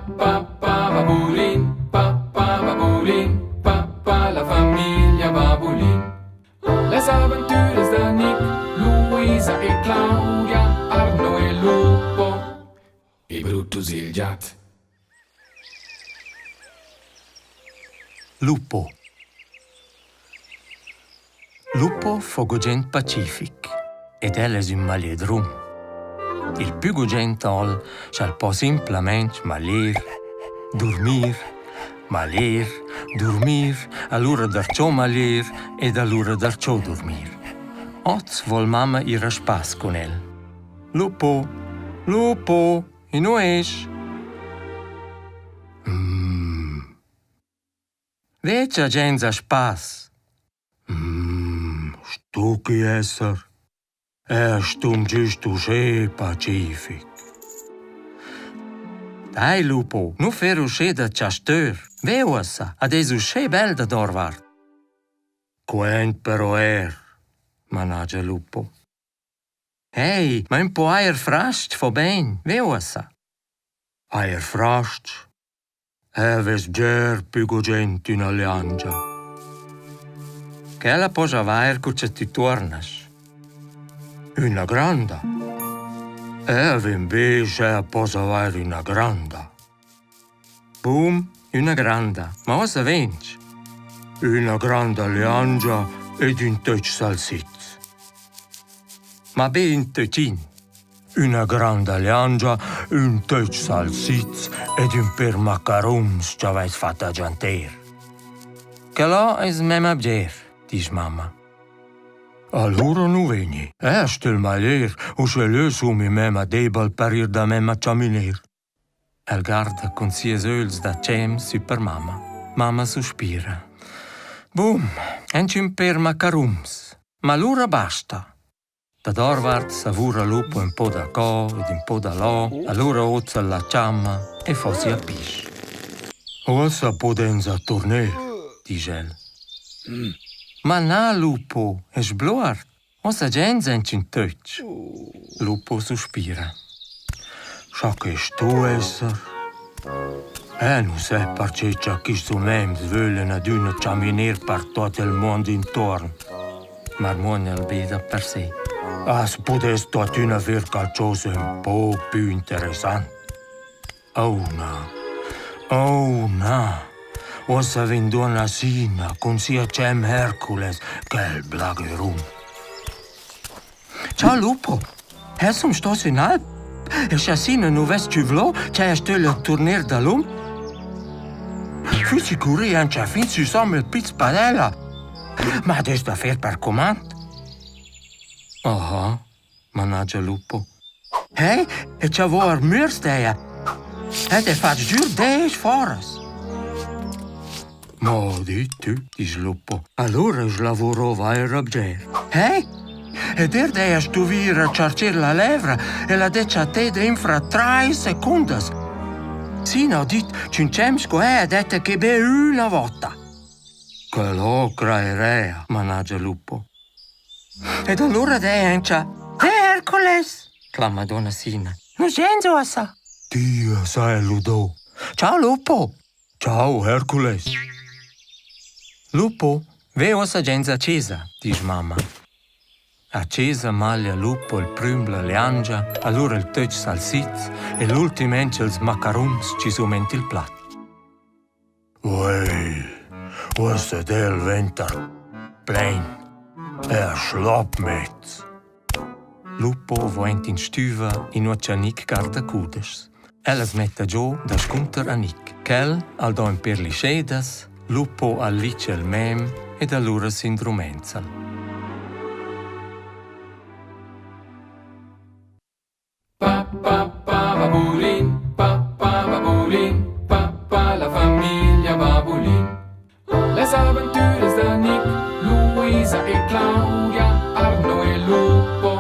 Pa pa pa babulin, pa pa babulin, pa pa la famiglia Babulin. Las aventüras da Nick, Luisa e Claudia, Arno e Lupo e Brutus il giat. Lupo Lupo fo gugent pacific ed el es ün magliedrun. Il pü gugent ho'l sch'el po simplamaing maglier, durmir, maglier, durmir, alura darcho maglier ed alura darcho durmir. Hoz voul mamma ir a spass cun el. Lupo, Lupo, inua esch? Vezza gens a spass. Sto que esser? Er stun güst uschè pacific. Dai lupo, nu fer uschè da chastör. Ve uossa, ad es uschè bel da dorvart. Quent però er, managia lupo. Ei, ma ün po eir frast fo bain, ve uossa. Eir frast? Eu vess bger pü gugent üna liangia. Quella poss avair cu cha tü tuornas. Üna granda. Eu vegn be sch'eu poss avair üna granda. Bum, üna granda. Ma uossa vegns. Üna granda liangia ed ün töch salsiz. Ma be ün töchin. Üna granda liangia, ün töch salsiz ed ün pêr macaruns ch'avais fat a gianter. Quella es memma bger, disch mamma. Alura nu vegni. Est il maglier, uschè lö sumi memma debel per ir da memma chaminer. El guarda cun sias ögls da tschem sü per mamma. Mamma suspira. Bum, aunch'ün pêr macaruns. Ma lura basta. Da dorvart savura lupo ün po da co ed ün po da là, alura ozza la chamma e fa sia pisch. Uossa pudainsa turner, disch el. Ma na, lupo, es bluord. Uossa gens aunch ün töch. Lupo suspira. Scha que sto esser. Eu nu sai perche cha quists homens vöglan adüna chaminer per tuot il muond intuorn. Marmuogna el be da per se. As pudess tuottüna fer qualchosa ün po pü interessant. Oh na, oh na! Uossa vegn duonna Sina cun sia cem Hercules, quel blagherun. Ciao Lupo, eu sun sto sün alp e scha Sina nu vess tschüvlò ch'eir stöglia turner dalum, füssi curri auncha fin süsom il Piz Padella. Ma ad es da fer per cumand. Aha, managia Lupo. Hei, e cha vo ar mürs d'eir. Ed he fat sgür desch foras. Ma di tü, disch Lupo, allura es lavurò vaira bger. Hei? Ed er d'eir stuvì ir a charger la levra e la det cha te d'infra trais secundas. Sina ho dit ch'ün tschem sco eu detta que be üna vota. Quel ho crairea, managia Lupo. Ed allura dei auncha Hercules, clama donna Sina. Nus gens uossa. Dio saja ludò. Ciao Lupo. Ciao Hercules. Lupo, ve uossa gens a chesa, disch mamma. A chesa maglia Lupo il prüm la liangia, allura il töch salsiz e l'ultim auncha ils macaruns chi sun aint il plat. Uei, uossa del venter plein e schloppmez. Lupo vo aint in stüva inua cha Nic garda cudeschs. El as metta giò da scunter a Nic. Quel al do ün pêr lischedas, Lupo al licha il mem ed alura s'indrumenza'l. Pa pa pa babulin, pa pa babulin, pa pa la famiglia Babulin. Las aventüras da Nick, Luisa e Claudia, Arno e Lupo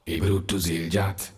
e Brutus il giat.